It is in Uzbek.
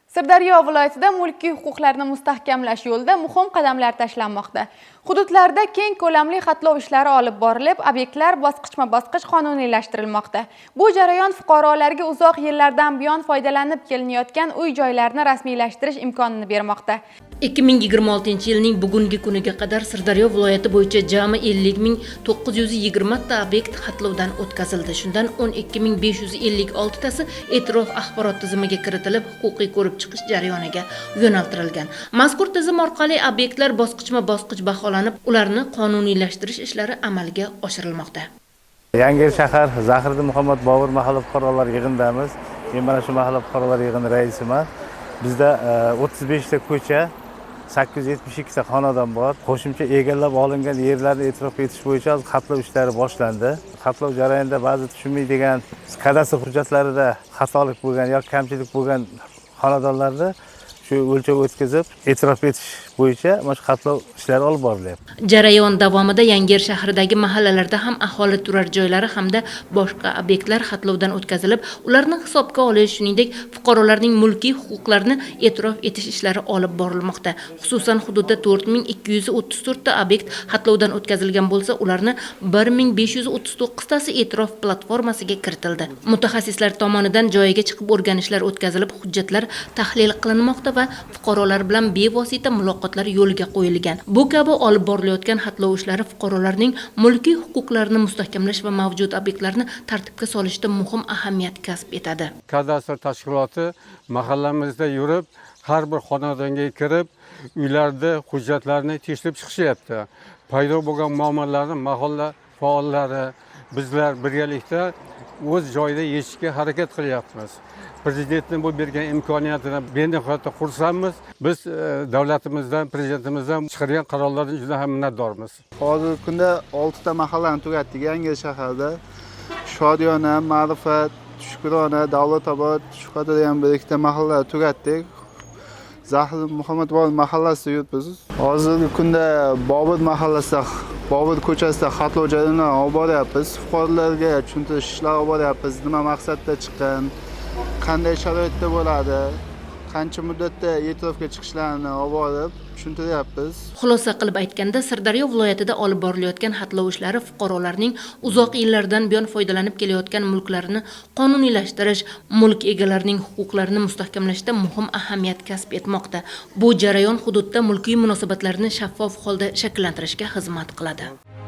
Sirdaryo viloyatida mulkiy huquqlarni mustahkamlash yo'lida muhim qadamlar tashlanmoqda. Hududlarda keng ko'lamli xatlov ishlari olib borilib, obyektlar bosqichma-bosqich qonuniylashtirilmoqda. Bu jarayon fuqarolarga uzoq yillardan buyon foydalanib kelinayotgan uy-joylarni rasmiylashtirish imkonini bermoqda. 2026-yilning bugungi kuniga qadar Sirdaryo viloyati bo'yicha jami 50 920 ta obyekt xatlovdan o'tkazildi. Shundan 12 556 tasi e'tirof axborot tizimiga kiritilib, huquqiy ko'rib chiqish jarayoniga yo'naltirilgan. Mazkur tizim orqali obyektlar bosqichma-bosqich baholanib, ularni qonuniylashtirish ishlari amalga oshirilmoqda. Yangiyer shahar, Zahiriddin Muhammad Bobur mahalla fuqarolar yig'inidamiz. Men mana shu mahalla fuqarolar yig'ini raisiman. Bizda 35 ta ko'cha, 872 ta xonadon bor. Qo'shimcha egallab olingan yerlarni e'tirof etish bo'yicha hozir xatlov ishlari boshlandi. Xatlov jarayonida ba'zi tushunmaydigan, kadastr hujjatlarida xatolik bo'lgan yoki kamchilik bo'lgan xonadonlarni shu o'lchov o'tkazib, e'tirof etish bo'yicha mana shu xatlov ishlari olib borilyapti. Jarayon davomida Yangiyer shahridagi mahallalarda ham aholi turar joylari hamda boshqa obyektlar xatlovdan o'tkazilib, ularni hisobga olish, shuningdek, fuqarolarning mulkiy huquqlarini e'tirof etish ishlari olib borilmoqda. Xususan, hududda 4234 ta obyekt xatlovdan o'tkazilgan bo'lsa, ularni 1539 tasi e'tirof platformasiga kiritildi. Mutaxassislar tomonidan joyiga chiqib o'rganishlar o'tkazilib, hujjatlar tahlil qilinmoqda va fuqarolar bilan bevosita muloqotlar yo'lga qo'yilgan. Bu kabi olib borilayotgan xatlov ishlari fuqarolarning mulkiy huquqlarini mustahkamlash va mavjud obyektlarni tartibga solishda muhim ahamiyat kasb etadi. Kadastr tashkiloti mahallamizda yurib, har bir xonadonga kirib, uylarda hujjatlarni tekshirib chiqishyapti. Paydo bo'lgan muammolarni mahalla faollari, bizlar birgalikda o'z joyida yechishga harakat qilyapmiz. Prezidentni bu bergan imkoniyatini benihoyatda xursandmiz. Biz davlatimizdan, prezidentimizdan chiqargan qarorlardan juda ham minnatdormiz. Hozirgi kunda oltita mahallani tugatdik Yangiyer shaharida: Shodiyona, Ma'rifat, Shukrona, Davlatobod, shu qatorda ham bir ikkita mahallalar tugatdik. Zahir Muhammad Bobur mahallasida yuribmiz. Hozirgi kunda Bobur mahallasida, Bobur ko'chasida xatlov jarayonlarini olib boryapmiz. Fuqarolarga tushuntirish ishlari olib boryapmiz: nima maqsadda chiqqan, qanday sharoitda bo'ladi, qancha muddatda e'tirofga chiqishlarini olib borib tushuntiryapmiz. Xulosa qilib aytganda, Sirdaryo viloyatida olib borilayotgan xatlov ishlari fuqarolarning uzoq yillardan buyon foydalanib kelayotgan mulklarini qonuniylashtirish, mulk egalarining huquqlarini mustahkamlashda muhim ahamiyat kasb etmoqda. Bu jarayon hududda mulkiy munosabatlarni shaffof holda shakllantirishga xizmat qiladi.